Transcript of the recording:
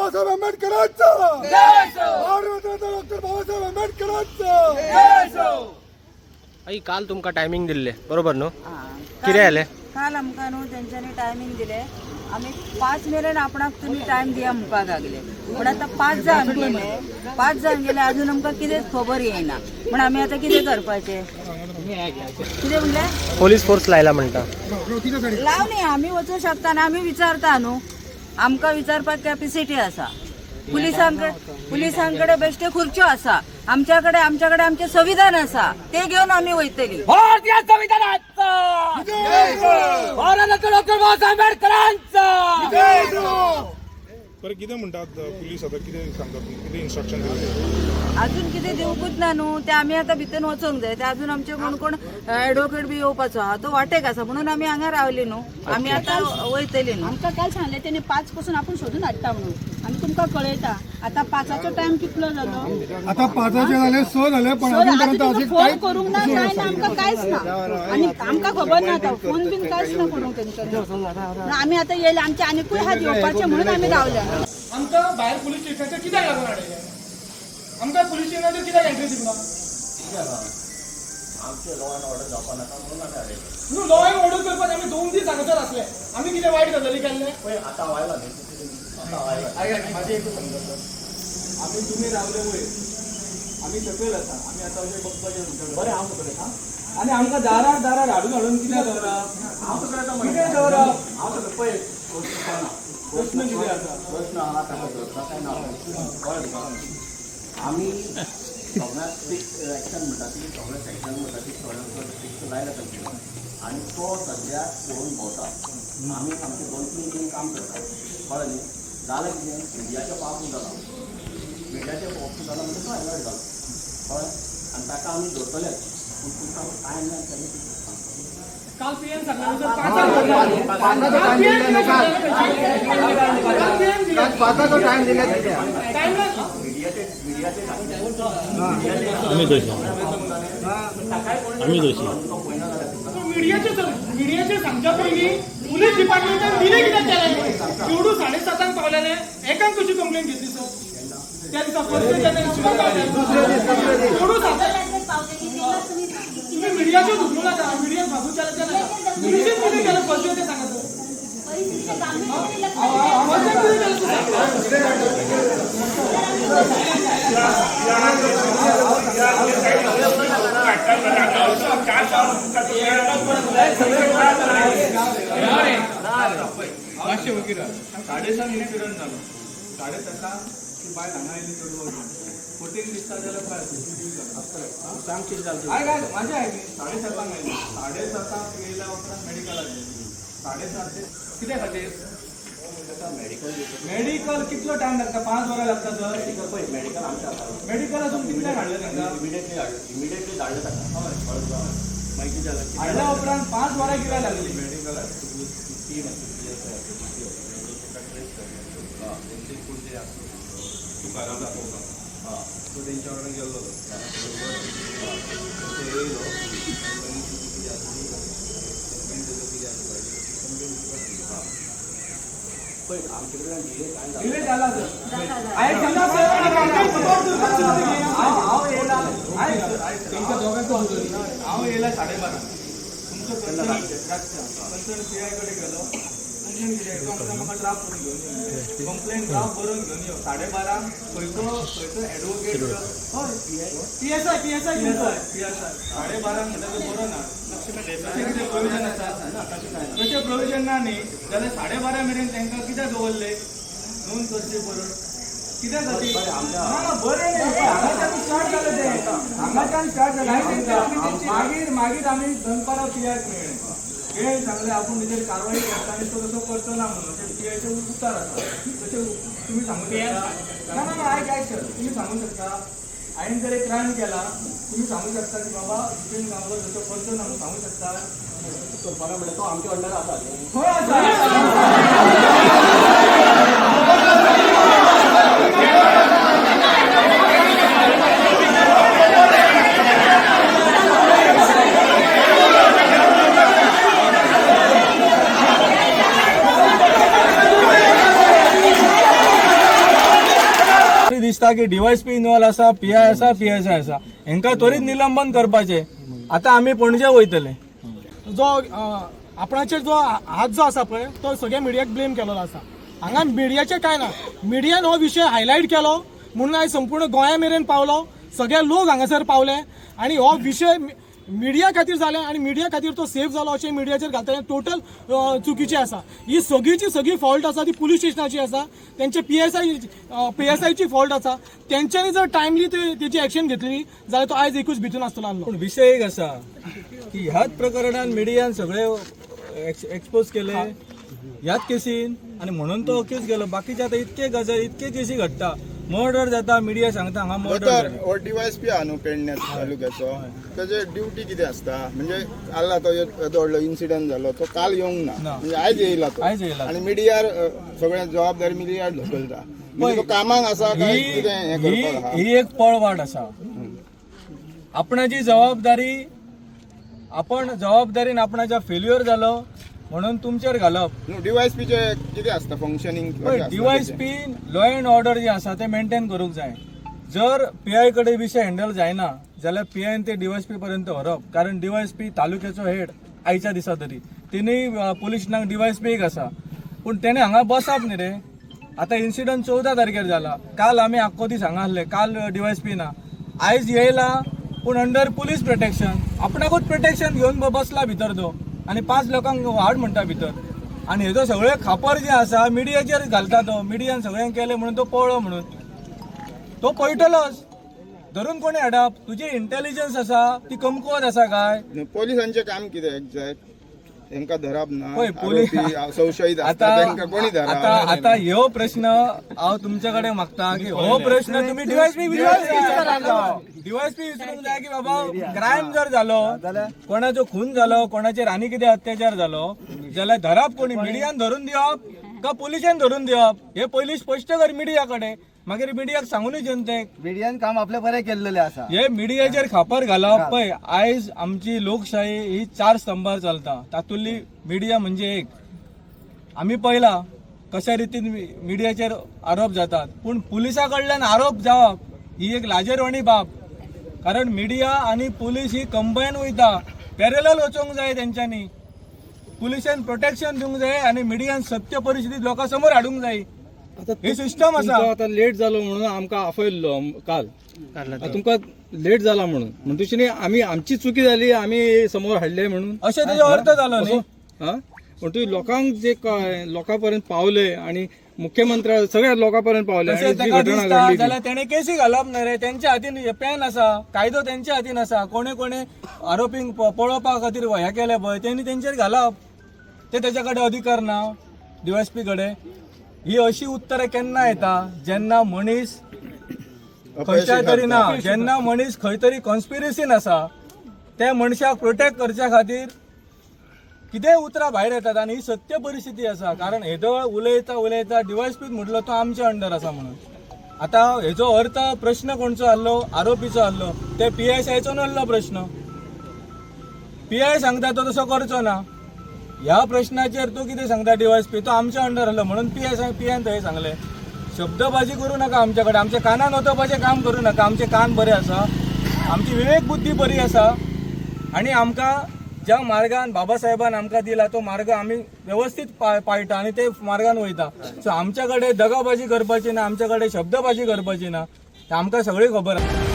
बाबासाहेब आंबेडकरांचा, भारतरत्न डॉक्टर बाबासाहेब आंबेडकरांचा। आई काल तुमका टायमिंग दिल्ले बरोबर न्हू? कितें जालें? काल आमकां न्हू तेंच्यांनी टायमींग दिले, आमी 5 मेरेन आपणाक तुमी टायम दिया म्हणपाक लागले, पूण आतां 5 जावन गेले, 5 जावन गेले अजून आमकां कितेंच खबर येयना। म्हण आमी आतां कितें करपाचें? कितें म्हणलें? पोलीस फोर्स लायला म्हणटा। लाव न्ही, आमी वचूं शकता आनी आमी विचारता न्हू, आमकां विचारपाक कॅपिसिटी आसा। पुलिसांकडे बेश्टे खुर्च्यो आसा, आमच्याकडे आमच्याकडे आमचें संविधान आसा, ते घेवन आमी वयतली। भारतीय संविधानाचा, भारतरत्न डॉक्टर बाबासाहेब आंबेडकरांचा। बरं, कितें म्हणटात पुलीस आतां? कितें सांगतात, कितें इन्स्ट्रक्शन दिले? अजून कितें दिवंकूच ना न्हू, ते आमी आतां भितर वचोंक जाय। ते अजून आमचे कोण कोण एडवोकेट बी येवपाचो आहा, तो वाटेक आसा म्हणून आमी हांगा रावली न्हू, आमी आतां वयतली न्हू। आमकां काल सांगलें तेणी 5 पासून आपूण सोदून हाडटा म्हणून, आनी तुमकां कळयता। आतां 5 टायम कितलो जालो? आतां 5 जाले, 6 जाले, पण अजून पर्यंत फोन करूंक ना, काय ना, आमकां कांयच ना, आनी आमकां खबर ना, आतां फोन बीन कांयच ना करूंक तेंच्यांनी। आमी आतां येयले, आमचे आनिकूय हात येवपाचे म्हणून आमी रावले। आमकां भायर पुलीस स्टेशनाचेर कित्याक लागून हाडयलें? आमकां पुलीस स्टेशनाचेर कित्याक एंट्री दिवंक ना? न्हू, लॉ एंड ऑर्डर करपाक आमी 2 दीस हांगासर आसले, आमी कितें वायट गजाली केल्ले? आतां आयला न्ही, आतां म्हाजें एकूच समजता, आमी तुमी रावले वयर, आमी सकयल आसा, आमी आतां अशें बघपाचें बरें, हांव सकयल आसा आनी आमकां दारार दारार हाडून हाडून कित्याक दवरप? हांव सकयल आसा, कित्याक दवरप? हांव सकयल पळय, प्रश्न कितें आसा? प्रश्न आहा ताका धरता काय ना, कळ्ळें तुका? आमी सगळ्यांत स्ट्रिक्ट एक्शन म्हणटा ती, सगळ्या सेक्शन म्हणटा ती, सगळ्यांक स्ट्रिक्ट लायला तांचे, आनी तो सद्या पळोवन भोंवता। आमी आमचे 2-3 दीन काम करता, कळ्ळें न्ही? जालें कितें, मिडियाचें पाप जाला, मिडियाचें पाप जाला म्हणजे तो एलर्ट जालो, कळ्ळें? आनी ताका आमी धरतलेच, पूण तुमकां टायम ना तेन्ना काल पीएन सांगलें, 5 टायम दिले। आमी दोशी, आमी दोशी। मिडियाचे मिडियाचे सांगच्या पयलीं पुलीस डिपार्टमेंटान दिले कित्याक केलें? चेडूं 7:30 पावलेलें, एकान कशी कंप्लेन घेतली सर? त्या दिसा फर्स्ट जेन्ना इन्सिडंट जालें, चेडूं 7, तुम्ही मिडियाचेर धुकलू नाका, मिडियाक भागून केलें तें नाका, पुलिसेन कितें केलें फर्स्ट डे तें सांगा सर। फर्स्ट डे कितें केलें तूं सांग। मातशें वगीर 7:30 इन्सिडंट जालो, 7:30 ती बायल हांगा आयली, चेडवाक घेवन फटींग दिसता जाल्यार पळय सीसीटीव्ही जाता। सांग कितें जालें? आयक आयक, म्हाजें आयक न्ही। 7:30 आयली, 7:30 येयल्या उपरांत मेडिकलाक गेली, 7:30 ते कित्या खातीर? मेडिकल। मेडिकल कितलो टायम लागता? 5 वरां लागता सर। मेडिकल पळय, मेडिकल आमचें आसा। मेडिकल आसून कितल्यांक हाडलें तांकां? इमिडिएटली हाडलें, इमिडिएटली धाडलें ताका, कळ्ळें तुका? मागीर कितें जालें? हाडल्या उपरांत 5 वरां कित्याक लागली? मेडिकल टीम आसा, तेंचे कोण जे आसा तुकाराम दाखोवपाक, तो तेंच्या वांगडा गेल्लो, तो येयलो, कितें आसा कंप्लेन तेजो कितें आसा कंप्लेन। पळय, आमचे कडल्यान डिले कांय जालें डिले जाला सर। आयक सांगा सर, हांव येयला, आयक सर, आयक, तेंच्या दोगांचो। हांव येयला 12:30, तुमचो कन्सर्न पीआय कडेन गेलो, कंप्लेन कितें तो म्हणटा म्हाका ड्राफ्ट करून घेवन यो, कंप्लेन ड्राफ्ट बरोवन घेवन यो। 12:30 खंयचो खंयचो एडवोकेट? हय, पीएसआय, पीएसआय। पीएसआय, पीएसआय 12:30 म्हणटा ते बरोवन हाड। तशें कितें प्रोविजन आसा? तशें प्रोविजन ना न्ही जाल्यार 12:30 मेरेन तांकां कित्याक दवरले? नोंद करची परत कित्या खातीर? ना ना, बरें न्ही, हांगाच्यान स्टार्ट जालें तें, हांगाच्यान स्टार्ट जालें। मागीर मागीर आमी दनपारां पीआयक मेळ्ळे, पीआय सांगलें आपूण तेजेर कारवाई करता आनी तो तसो करचो ना म्हणून, अशें पीआयचें उतर आसा। तशें तुमी सांगू शकता? ना ना ना, आयक आयक सर, तुमी सांगू शकता हांवें जर एक क्रायम केला, तुमी सांगू शकता की बाबा बिपीन गांवकर तसो करचो ना म्हणून सांगू शकता? करपाना म्हणल्यार तो आमच्या अंडर आसा। खंय आसा? दिसता की डीवायएसपी इन्वॉल्व आसा, पीआय आसा, पीएसआय आसा, हेंकां त्वरीत निलंबन करपाचें. आतां आमी पणजे वयतले. जो आपणाचेर जो हात जो आसा पळय तो सगळ्या मिडियाक ब्लेम केलेलो आसा. हांगा मिडियाचें कांय ना, मिडियान हो विशय हायलायट केलो म्हणून आयज संपूर्ण गोंया मेरेन पावलो, सगळे लोक हांगासर पावले आनी हो विशय मिडिया खातीर जाले आनी मिडिया खातीर तो सेफ जालो अशें मिडियाचेर घालता, टोटल चुकीचें आसा. ही सगळीची सगळी फॉल्ट आसा ती पुलीस स्टेशनाची आसा, तेंचे पीएसआयची फॉल्ट आसा. तेंच्यांनी जर टायमली तेची एक्शन घेतली जाल्यार तो आयज एकूच भितून आसतलो आसलो. पूण विशय एक आसा की ह्याच प्रकरणान मिडियान सगळे एक्सपोज केले ह्याच केसीन आनी म्हणून तो अक्यूज गेलो. बाकीचे आतां इतके गजाल, इतके केसी घडटा, मर्डर जाता, मिडिया सांगता हांगा मर्डर दोतोर हो डीवायएसपी आहा न्हू पेडण्या तालुक्याचो, तेजे ड्युटी कितें आसता? म्हणजे काल आतां येदो व्हडलो इन्सिडंट जालो, तो काल येवंक ना, म्हणजे आयज येयला तो, आयज येयला आनी मिडियार सगळ्या जबाबदारी मिडियार ढकलता. म्हणजे तो कामाक आसा काय कितें हें करपाक आहा? ही एक पळवाट आसा. आपणाची जबाबदारी, आपण जबाबदारीन आपणाच्या फेल्युअर जालो म्हणून तुमचेर घालप. न्हू डीवायएसपीचे कितें आसता functioning? DYSP law and order जे आसा ते मेंटेन करूंक जाय. जर पीआय कडेन विशय हँडल जायना जाल्यार पीआयन ते डीवायएसपी पर्यंत व्हरप, कारण डीवायएसपी तालुक्याचो हेड आयच्या दिसा तरी तिनूय पुलीस स्टेशनाक डीवायएसपी एक आसा, पूण तेणें हांगा बसप न्ही रे. आतां इन्सिडंट 14 तारखेर जाला, काल आमी आख्खो दीस हांगा आसले, काल डीवायएसपी ना, आयज येयला पूण अंडर पुलीस प्रोटेक्शन. आपणाकूच प्रोटेक्शन घेवन बसला भितर तो आनी 5 लोकांक हाड म्हणटा भितर. आनी हेजो सगळे खापर जे आसा मिडियाचेर घालता तो, मिडियान सगळ्यांक केलें म्हणून तो पळ्ळो म्हणून तो पळटलोच. धरून कोणी हाडप? तुजी इंटेलिजन्स आसा ती कमकुवत आसा काय? पोलिसांचें काम कितें एक्झॅक्ट? तेंका धरप ना, पळय, पोलीस- आरोपी संशयीत आसता तेंका कोणी धरप? आता आता ह्यो प्रश्न हांव तुमचे कडेन मागता की हो प्रश्न तुमी डीवायएसपी डीवायएसपी विचारूंक जाय की बाबा क्रायम जर जालो, कोणाचो खून जालो, कोणाचेर आनी कितें अत्याचार जालो जाल्यार धरप कोणी? मिडियान धरून दिवप का पोलिसान धरून दिवप? हे पयलीं स्पश्ट कर मिडिया कडेन, मागीर मिडियाक सांगूनय जनतेक. मिडियान काम आपले बरें केल्लेलें आसा. हे मिडियाचेर खापर घालप. पळय, आयज आमची लोकशाही ही 4 स्तंभार चलता, तातूंतली मिडिया म्हणजे एक. आमी पळयला कशा रितीन मिडियाचेर आरोप जातात, पूण पुलिसा कडल्यान आरोप जावप ही एक लाजेरवाणी बाब, कारण मिडिया आनी पुलीस ही कंबायन वयता, पॅरलल वचोंक जाय. तेंच्यांनी पुलिसान प्रोटेक्शन दिवंक जाय आनी मिडियान सत्य परिस्थिती लोकां समोर हाडूंक जाय. ही सिस्टम आसा. आतां लेट जालो म्हणून आमकां आफयल्लो काल, तुमकां लेट जाला म्हणून, म्हणटकीच न्ही आमी आमची चुकी जाली, आमी समोर हाडले म्हणून अशें तेजो अर्थ जालो न्ही. म्हणटकीच लोकांक जे लोकां पर्यंत पावले आणि मुख्यमंत्री सगळ्या लोकां पर्यंत पावले. तशें ताका दिसता जाल्यार तेणें केसी घालप न्ही रे. तेंच्या हातीन पेन आसा, कायदो तेंच्या हातीन आसा. कोणे कोणे आरोपींक पळोवपा खातीर हें केलें पळय, तेणी तेंचेर घालप, ते तेच्या कडेन अधिकार ना डीवायएसपी कडेन. ही अशी उत्तरां केन्ना येता? जेन्ना मनीस खंयच्या तरी ना, जेन्ना मनीस खंय तरी कॉन्स्पिरसीन आसा, त्या मनशाक प्रोटेक्ट करच्या खातीर कितेंय उतरां भायर येतात. आनी ही सत्य परिस्थिती आसा, कारण हेदो उलयता उलयता डीवायएसपीत म्हटलो तो आमच्या अंडर आसा म्हणून. आतां हेजो अर्थ प्रश्न कोणचो आहलो? आरोपीचो आहलो, ते पीएसआयचो नासलो प्रश्न. पीआय सांगता तो तसो करचो ना, ह्या प्रश्नाचेर तूं कितें सांगता? डीवायएसपी तो आमच्या अंडर आहलो म्हणून पीआयन थंय सांगलें. शब्दबाजी करूं नाका आमच्या कडेन, आमच्या कानान वचपाचें काम करूं नाका. आमचे कान बरे आसा, आमची विवेक बुद्धी बरी आसा आनी आमकां ज्या मार्गान बाबासाहेबान आमकां दिला तो मार्ग आमी व्यवस्थीत पाळटा आनी ते मार्गान वयता. सो आमच्या कडेन दगाबाजी करपाची ना, आमच्या कडेन शब्दबाजी करपाची ना, आमकां सगळी खबर आसा.